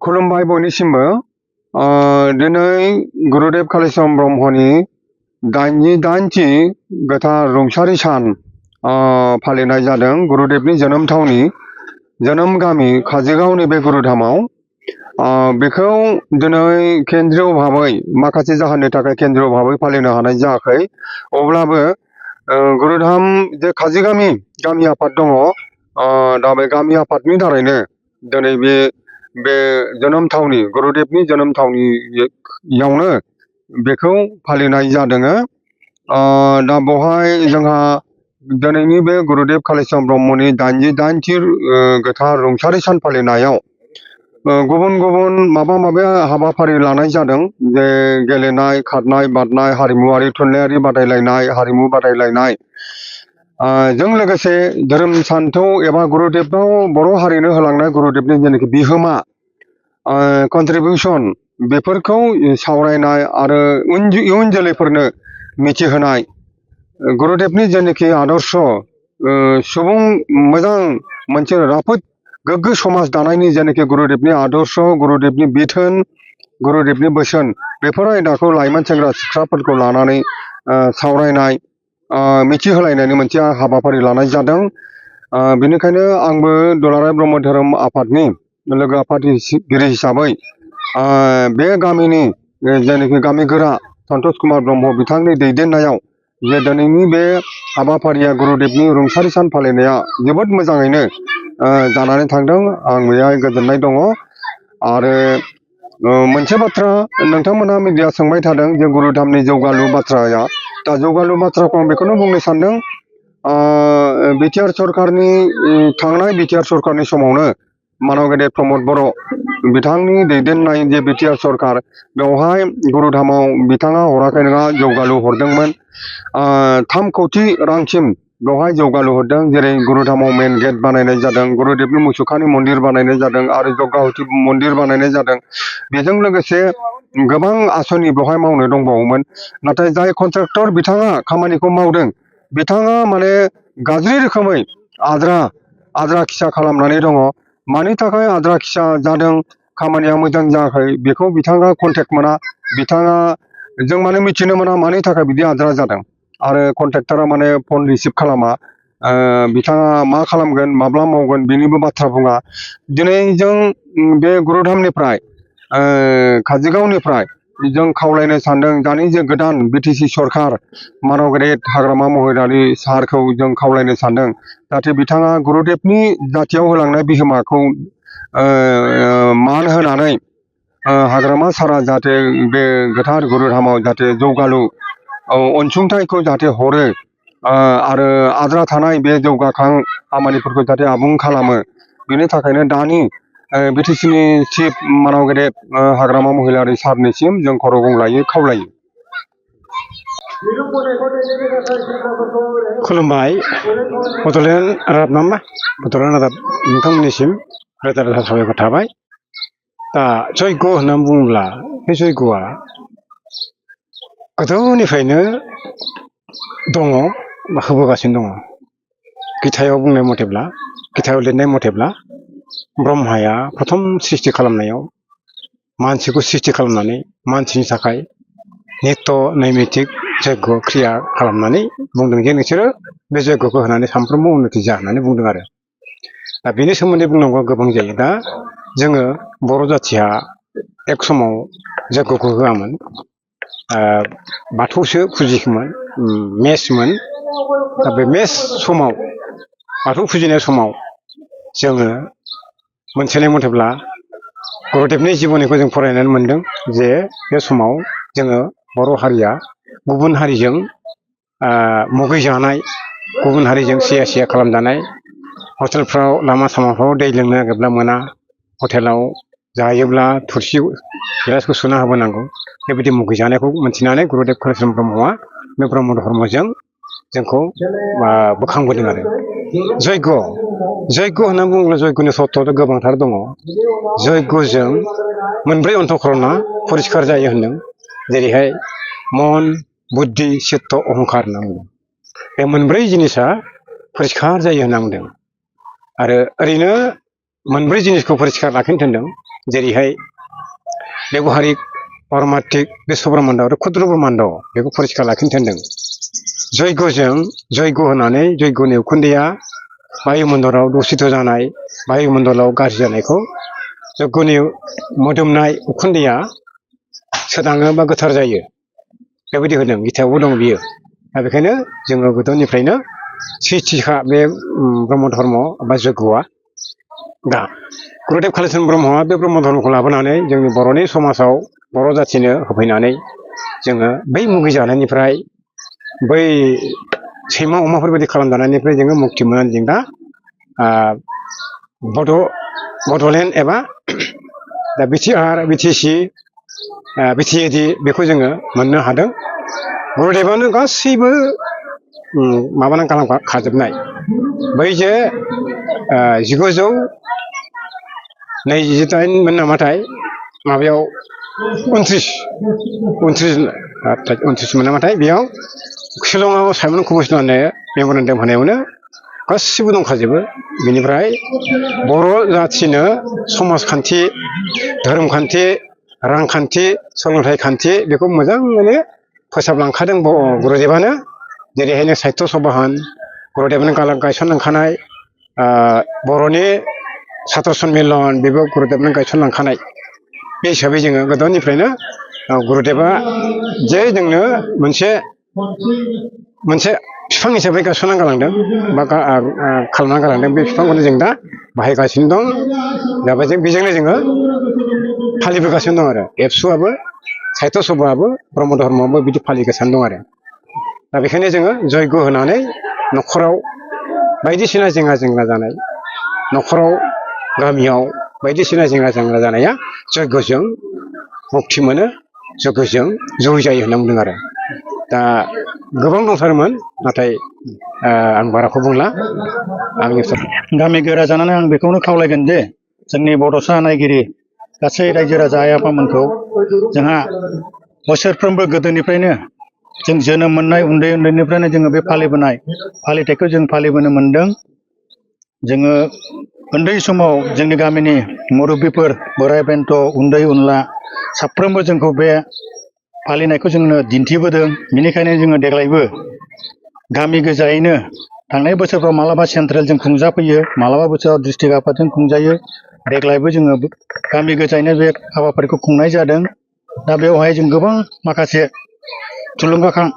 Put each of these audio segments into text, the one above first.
खुलुमबाय बयनिसिमबो दिनै गुरुदेव कालिचरण ब्रह्मनि 88थि गोथार रुंसारि सान फालिनाय जादों। गुरुदेवनि जोनोम थावनि जोनोम गामि काजोलगावनि बे गुरुधामाव बेखौ दिनै केन्द्रीय भाबै माखासे जाहोननि थाखाय केन्द्रीय भाबै फालिनो हानाय जायाखै। अब्लाबो गुरुधाम जे काजोलगामि गामि आफाद दङ, दा बे गामि आफादनि दारैनो दिनै बे जोनोम थावनि गुरुदेवनि जोनोम थावनियावनो बेखौ फालिनाय जादों। दा बेवहाय जोंहा दिनैनि बे गुरुदेव कालिचरण ब्रह्मनि 88थि गोथार रुंसारि सान फालिनायाव गुबुन गुबुन माबा माबि हाबाफारि लानाय जादों। जे गेलेनाय, खारनाय, बारनाय, हारिमुवारि थुनलाइयारि बादायलायनाय, हारिमु बादायलायनाय, जों लोगोसे धोरोम सान्थौ एबा गुरुदेवनाव बर' हारिनो होलांनाय गुरुदेवनि जेनाखि बिहोमा कन्ट्रिबिउसन बेफोरखौ सावरायनाय आरो इयुन जोलैफोरनो मिथिहोनाय, गुरुदेवनि जेनाखि आदर्श सुबुं मोजां मोनसे राफोद गोग्गो समाज दानायनि जेनाखि गुरुदेवनि आदर्श, गुरुदेवनि बिथोन, गुरुदेवनि बोसोन, बेफोर आयदाखौ लाइमोन सेंग्रा सिख्लाफोरखौ लानानै सावरायनाय, मिथिहोलायनायनि मोनसे हाबाफारि लानाय जादों। बेनिखायनो आंबो दुलाराय ब्रह्म धोरोम आफादनि लोगो आफादगिरि हिसाबै बे गामिनि जेनाखि गामि गोरा सन्तोष कुमार ब्रह्म बिथांनि दैदेननायाव जे दिनैनि बे हाबाफारिया गुरुदेवनि रुंसारि सान फालिनाया जोबोद मोजाङैनो जानानै थांदों। आं बेहाय गोजोननाय दङ। आरो मोनसे बाथ्रा नोंथांमोनहा मिडिया सोंबाय थादों जे गुरुधामनि जौगालु बाथ्राया, दा जौगालु बाथ्राखौ आं बेखौनो बुंनो सानदों। बिटिआर सरकारनि थांनाय बिटिआर सरकारनि समावनो मानव गेदेर प्रमद बर' बिथांनि दैदेननाय जे बिटिआर सरकार, बेवहाय गुरुधामाव बिथाङा हराखै नङा जौगालु हरदोंमोन। 3 कौटि रांसिम बेवहाय जौगालु हरदों। जेरै गुरुधामाव मेन गेट बानायनाय जादों, गुरुदेवनि मुसुखानि मन्दिर बानायनाय जादों आरो जग्गाहुति मन्दिर बानायनाय जादों। बेजों लोगोसे गोबां आसनि बेवहाय मावनो दंबावोमोन। नाथाय जाय कन्ट्रेक्टर बिथाङा खामानिखौ मावदों, बिथाङा माने गाज्रि रोखोमै आद्रा खिसा खालामनानै दङ। मानि थाखाय आद्रा खिसा जादों, खामानिया मोजां जायाखै, बेखौ बिथाङा कन्टेक्ट मोना, जों माने मिथिनो मोना मानि थाखाय बिदि आद्रा जादों। आरो कन्ट्रेक्टरा माने फन रिसिभ खालामा, बिथाङा मा खालामगोन, माब्ला मावगोन बेनिबो बाथ्रा बुङा। दिनै जों बे गुरुधामनिफ्राय काजोलगावनिफ्राय जों खावलायनो सानदों, दानि जे गोदान बिटिसि सरकार मानव गेदेर हाग्रामा महिलारि सारखौ जों खावलायनो सानदों, जाहाथे बिथाङा गुरुदेवनि जाथियाव होलांनाय बिहोमाखौ मान होनानै हाग्रामा सारा जाहाथे बे गोथार गुरुधामाव जाहाथे जौगालु अनसुंथाइखौ जाहाथे हरो, आरो आद्रा थानाय बे जौगाखां खामानिफोरखौ जाहाथे आबुं खालामो। बेनि थाखायनो दानि बिटिसिनि चिफ मानव गेदेर हाग्रामा महिलारि सारनिसिम जों खर' गंग्लायै खावलायो। खुलुमबाय। बड'लेण्ड रादाब नामा? बड'लेण्ड रादाब नोंथांमोननिसिम रोजा रोजा साबायखर थाबाय। दा जयग' होननानै बुङोब्ला बे जयग'आ गोदोनिफ्रायनो दङ बा होबोगासिनो दङ। गितायाव बुंनाय मथेब्ला, गितायाव लिरनाय मथेब्ला, ब्रह्माया प्रथम सृष्टि खालामनायाव मानसिखौ सृष्टि खालामनानै मानसिनि थाखाय नित्य नैमित्तिक यज्ञ क्रिया खालामनानै बुंदों जे नोंसोरो बे यज्ञखौ होनानै सानफ्रोमबो उन्नति जा होननानै बुंदों आरो। दा बेनि सोमोन्दै बुंनांगौआ गोबां जायो। दा जोङो बर' जाथिया एक समाव यज्ञखौ होआमोन, बाथौसो फुजियोमोन, मेसमोन। दा बे मेस समाव, बाथौ फुजिनाय समाव जोङो मोनथिनाय मथेब्ला गुरुदेवनि जिबनिखौ जों फरायनानै मोनदों जे बे समाव जोङो बर' हारिया गुबुन हारिजों मुगैजानाय, गुबुन हारिजों सिया सिया खालामजानाय, हटेलफ्राव लामा सामाफ्राव दै लोंनो नागिरब्ला मोना, हटेलाव जायोब्ला थुरसि गिलासखौ सुना होबोनांगौ, बेबायदि मुगैजानायखौ मोनथिनानै गुरुदेव कालिचरण ब्रह्मआ बे ब्रह्म धर्मजों जोंखौ बोखांबोदों आरो। जयग' होननानै बुङोब्ला जयग'नि सत्त'आथ' गोबांथार दङ। जयग'जों मोनब्रै अन्तःकरणा परिस्कार जायो होनदों। जेरैहाय मन, बुद्धि, चित्त, अहंखार होनना बुंदों। बे मोनब्रै जिनिसा परिस्कार जायो होनना बुंदों। आरो ओरैनो मोनब्रै जिनिसखौ परिस्कार लाखिनो थिनदों। जेरैहाय बेबहारिक पारमार्थिक बिश्व ब्रह्माण्ड आरो क्षुद्र ब्रह्माण्ड बेखौ परिष्कार लाखिनो थिनदों जयग होनानै जयगनि उखुन्दैया बायुमण्डलाव दूषित जानाय बायुमण्डलाव गाज्रि जानायखौ जयगनि मोदोमनाय उखुन्दैया सोदाङो बा गोथार जायो बेबायदि होदों गीतायावबो दं बियो दा बेखायनो जोङो गोदोनिफ्रायनो सैथिखा बे ब्रह्म धर्म बा जयग'आ दा गुरुदेब कालिचरन ब्रह्मआ बे ब्रह्म धर्मखौ लाबोनानै जोंनि बर'नि समाजाव बर' जाथिनो होफैनानै जोङो बै मुगै जानायनिफ्राय बै सैमा अमाफोरबायदि खालामजानायनिफ्राय जोङो मुक्ति मोननानै जों दा बड'लेण्ड एबा दा बिटिआर बिटिसि बिटिएडि बेखौ जोङो मोननो हादों गुरुदेबानो गासैबो माबानानै खालामखाजोबनाय बै जे 1928 मोन नामाथाय माबायाव 29 मोन नामाथाय बेयाव शिलंआव साइमन कमिसनारनो मेम'रेन्डाम होनायावनो गासिबो दंखाजोबो बेनिफ्राय बर' जाथिनो समाजखान्थि धोरोमखान्थि रांखान्थि सोलोंथाइ खान्थि बेखौ मोजाङैनो फोसाबलांखादों गुरुदेबानो जेरैहायनो साहित्य सभा होन गुरुदेबानो गायसनलांखानाय बर'नि सात्र सन्मिलन बेबो गुरुदेबनो गायसनलांखानाय बे हिसाबै जोङो गोदोनिफ्रायनो गुरुदेबा जे जोंनो मोनसे बिफां हिसाबै गायसननानै गालांदों बा खालामनानै गालांदों बे बिफांखौनो जों दा बाहायगासिनो दं दा बेजोंनो जोङो फालिबोगासिनो दं आरो एबसुआबो साहित्य सभाआबो ब्रह्म धर्मआबो बिदि फालिगासिनो दं आरो दा बेखायनो जोङो जयग' होनानै न'खराव बायदिसिना जेंना जानाय न'खराव गामियाव बायदिसिना जेंना जानाया जयग'जों मुक्ति मोनो जयग'जों जय जायो होनना बुंदों आरो दा गोबां दंथारोमोन नाथाय आं बाराखौ बुंला आंनि गामि गोरा जानानै आं बेखौनो खावलायगोन जे जोंनि बड'सा नायगिरि गासै रायजो राजा आइ आफामोनखौ जोंहा बोसोरफ्रोमबो गोदोनिफ्रायनो जों जोनोम मोननाय उन्दैनिफ्रायनो जोङो बे फालिथायखौ जों फालिबोनो मोन्दों जोङो उन्दै समाव जोंनि गामिनि मुरब्बिफोर बोराइ बेन्थ' उन्दै उनला साफ्रोमबो जोंखौ बे फालिनायखौ जोंनो दिन्थिबोदों बेनिखायनो जोङो देग्लायबो गामि गोजायैनो थांनाय बोसोरफ्राव मालाबा सेन्ट्रेलजों खुंजाफैयो मालाबा बोसोराव डिस्ट्रिक्ट आफादजों खुंजायो देग्लायबो जोङो गामि गोजायैनो बे हाबाफारिखौ खुंनाय जादों दा बेवहाय जों गोबां माखासे थुलुंगाखां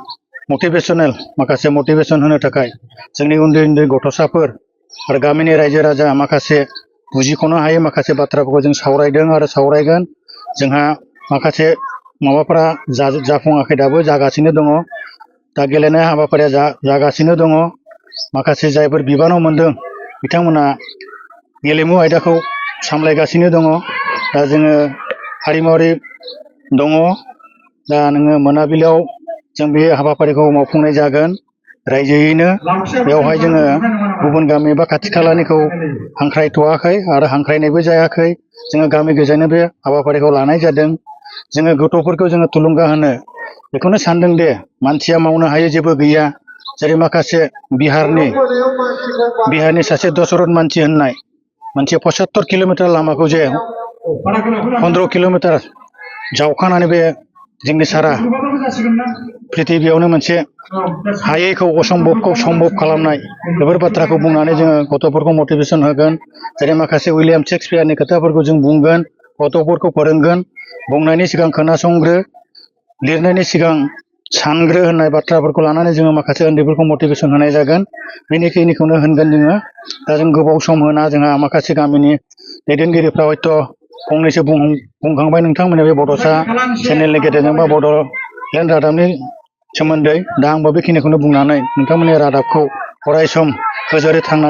मटिभेसन होनो थाखाय जोंनि उन्दै गथ'साफोर आरो गामिनि रायजो राजा माखासे बुजिख'नो हायै माखासे बाथ्राफोरखौ जों सावरायदों आरो सावरायगोन जोंहा माखासे माबाफोरा जाफुङाखै दाबो जागासिनो दङ दा गेलेनाय हाबाफारिया जागासिनो दङ माखासे जायफोर बिबानाव मोनदों बिथांमोना गेलेमु आयदाखौ सामलायगासिनो दङ दा जोङो हारिमुआरि दङ दा नोङो मोनाबिलियाव जों बे हाबाफारिखौ मावफुंनाय जागोन रायजोयैनो बेवहाय जोङो गुबुन गामि बा खाथि खालानिखौ हांख्रायथ'वाखै आरो हांख्रायनायबो जायाखै जोङो गामि गोजायैनो बे हाबाफारिखौ लानाय जादों जोङो गथ'फोरखौ जोङो थुलुंगा होनो बेखौनो सानदों दे मानसिया मावनो हायै जेबो गैया जेरै माखासे बिहारनि सासे दशरथ मानसि होननाय मोनसे 75 किल'मिटार लामाखौ जे 15 किल'मिटार जावखानानै बे जोंनि सारा प्रिथिबियावनो मोनसे हायैखौ असम्भबखौ सम्भब खालामनाय बेफोर बाथ्राखौ बुंनानै जोङो गथ'फोरखौ मटिभेसन होगोन जेरै माखासे उइलियाम शेक्सपियारनि खोथाफोरखौ जों बुंगोन गथ'फोरखौ फोरोंगोन बुंनायनि सिगां खोनासंग्रो लिरनायनि सिगां सानग्रो होननाय बाथ्राफोरखौ लानानै जोङो माखासे उन्दैफोरखौ मटिभेसन होनाय जागोन बेनिखिनिखौनो होनगोन जोङो दा जों गोबाव सम होना जोंहा माखासे गामिनि दैदेनगिरिफ्रा हयथ' फंनैसो बुंखांबाय नोंथांमोननि बे बड'सा चेनेलनि गेजेरजों बा बड'लेण्ड रादाबनि सोमोन्दै दा आंबो बेखिनिखौनो बुंनानै नोंथांमोननि रादाबखौ अराय सम गोजोरै थांनानै